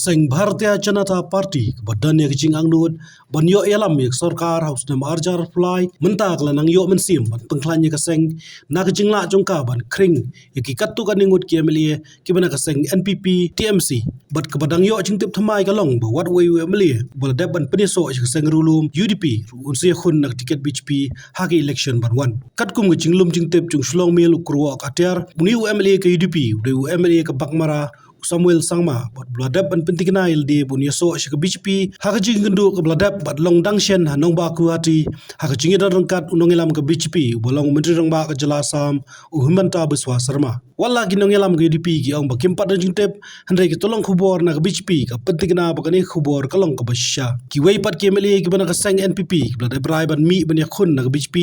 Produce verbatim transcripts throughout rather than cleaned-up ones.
Seng Bharatiya Janata Party kaba don ïa ka jingangnud ban ïoh ïalam ïa ka sorkar ha u snem arhajar arphew lai, mynta ka la nang ïoh mynsiem ban pynkhlaiñ ïa ka seng na ka jinglah jong ka ban khring ïa ki katto katne ngut ki M L A kiba na ka seng N P P T M C. Bad kaba dang ïoh jingtip thymmai ka long ba wat wei u M L A ba la dep ban pynïasoh sha ka seng riewlum U D P ruh un sa ïakhun na ka tiket B J P ha ka election ban wan. Katkum ka jinglum jingtip jong u Shillong Mail u Kyrwoh Katiar, une u M L A ka U D P u dei u M L A ka Baghmara, u Samuel Sangma, bad ba la dep ban pynthikna ïa lade ba un ïasoh sha ka B J P ha ka jingïakynduh kaba la dep bad long dang shen ha nongbah Guwahati ha ka jingïadon ryngkat u nongïalam ka B J P uba long u Myntri Rangbah ka jylla Assam, u Himanta Biswa Sarma. Wat la ki nongïalam ka U D P ki ong ba kim pat don jingtip, hynrei ka tyllong khubor na ka B J P ka pynthikna ba kane ka khubor ka long kaba shisha. Kiwei pat ki M L A kiba na ka seng N P P kiba la dep rai ban mih ban ïakhun na ka B J P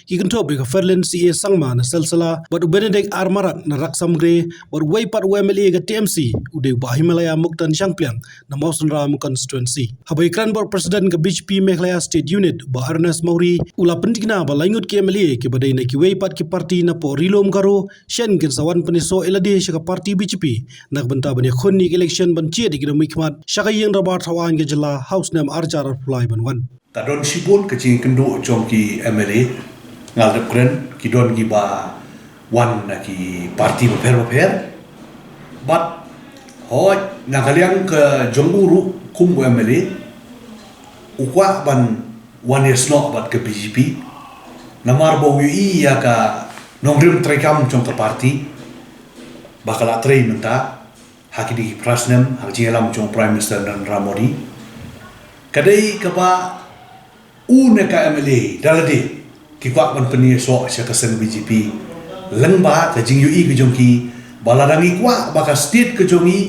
ki kynthup ïa ka Ferlin C A Sangma na Selsela, bad u Benedict R Marak na Raksamgre, bad uwei pat u M L A ka T M C u dei u Bah Himalaya Muktan Shangpliang na Mawsynram constituency. Haba ïakren bad u President ka B J P Meghalaya State Unit u Bah Ernest Mawrie, u la pynthikna ba lai ngut ki M L A kiba dei na kiwei pat ki party napoh Ri-lum Garo shen kin sa wan pynïasoh ïa lade sha ka party B J P na ka bynta ban ïakhun ïa ka election ban jied ïa ki nongmihkhmat sha ka ïing dorbar thawaiñ ka jylla ha u snem arhajar arphew lai ban wan. Ka don shibun ka jingïakynduh jong ki M L A, nga la dep kren, ki don kiba wan na ki party bapher bapher. Bad hooid, na ka liang ka jong u ruh kum u M L A, u kwah ban wan ïasnoh bad ka B J P, namar ba u ïohi ïa ka nongrim treikam jong ka party ba ka la trei mynta ha kine ki phra snem ha ka jingïalam jong u Prime Minister Narendra Modi. Ka dei kaba u ne ka M L A da lade ki kwah ban pynïasoh sha ka seng B J P lyngba ka jingïohi ka jong ki ba lada ngi kwah ba ka state ka jong ngi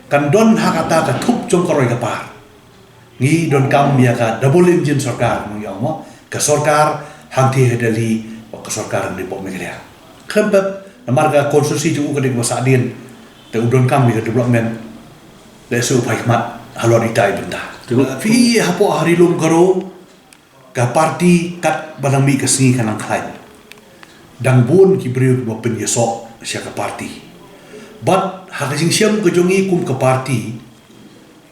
kan don ha kata ka thup jong ka roi ka par, ngi donkam ïa ka double engine sorkar, ngi ong mo, ka sorkar hangtei ha Delhi bad ka sorkar hangne hapoh Meghalaya. Khlem pep, namar ka constituency jong u ka dei kaba sahdien, te u donkam ïa ka development. Lehse u phai khmat halor itai bynta. Phi i hapoh ha Ri-lum Garo, ka party katba nang mih ka sngi ka nang khlaiñ. Dang bun ki briew kiba pynïasoh sha ka party. Bad ha ka jingshem ka jong ngi kum ka party,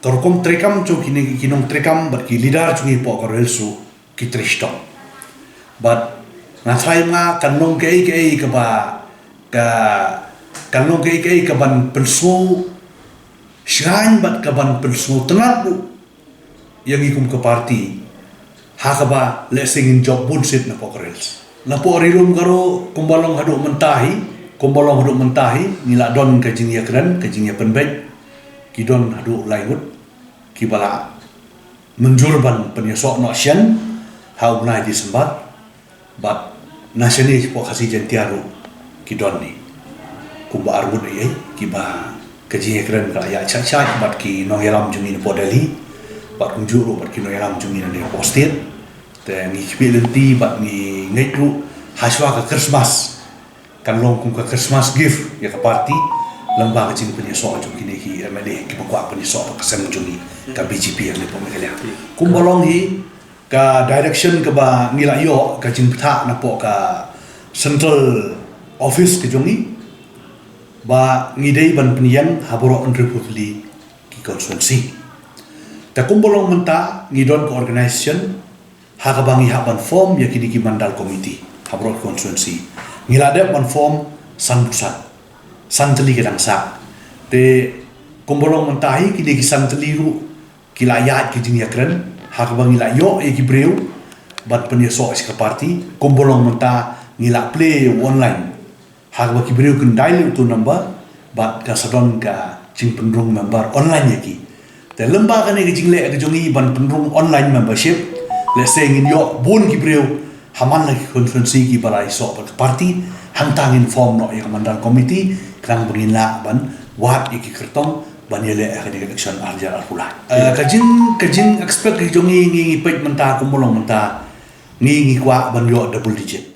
ka rukom treikam jong kine ki nongtreikam bad ki leader jong ngi hapoh ka rel su ki trei shitom. Bad nga tharai ma kan long kaei kaei kaba ka, kan long kaei kaei kaban pynsngew shngaiñ bad kaban pynsngew tynnad ruh ïa ngi kum ka party, ha kaba lehse ngin jop bun sien napoh ka rel. Napoh Ri-lum Garo kumba long haduh mynta hi, kumba long haduh mynta hi, ngi la don ka jingïakren, ka jingïapynbeit, ki don haduh lai ngut kiba la mynjur ban pynïasoh noh shen ha u bnai December. Bad na shane shapoh Khasi Jaintia ruh ki don hi kumba ar ngut ei ei kiba ka jingïakren ka la ïaid shait shait bad ki nongïalam jong ngi napoh Delhi, bad kumjuh ruh bad ki nongïalam jong ngi na hapoh state. Te ngi khmih lynti bad ngi ngeit ruh hashwa ka Christmas kan long kum ka Christmas gift ïa ka party lyngba ka jingpynïasoh jong kine ki M L A kiba kwah pynïasoh bad ka seng jong ngi ka B J P hangne hapoh Meghalaya. Kumba long hi, ka direction kaba ngi la ïoh ka jingbthah napoh ka central office ka jong ngi ba ngi dei ban pynïeng ha baroh hynriewphew tylli ki constituency. Te kumba long mynta ngi don ka organisation ha kaba ngi hap ban form ïa kine ki mandal committee ha baroh ki constituency. Ngi la dep ban form sanphew san, san tylli ki dang sah. Te kumba long mynta hi kine ki san tylli ruh ki la ïaid ki jingïakren ha kaba ngi la ïoh ïa ki briew ban pynïasoh sha ka party. Kumba long mynta ngi la plie ïa u online ha kaba ki briew kin dial ïa uto u number bad ka sa don ka jingpynrung member online ïa ki. Te lyngba kane ka jingleh ka jong ngi ban pynrung online membership, lehse ngin ïoh bun ki briew ha man la ki constituency kiba la ïasoh bad ka party, hangta ngin form noh ïa ka mandal committee khnang ba ngin lah ban wad ïa ki kyrtong ban ïaleh ha ka election arhajar arphew lai. Eh, ka jing, ka jing expect ka jong ngi, ngi, ngi peit mynta kumba long mynta, ngi, ngi kwah ban ïoh double digit.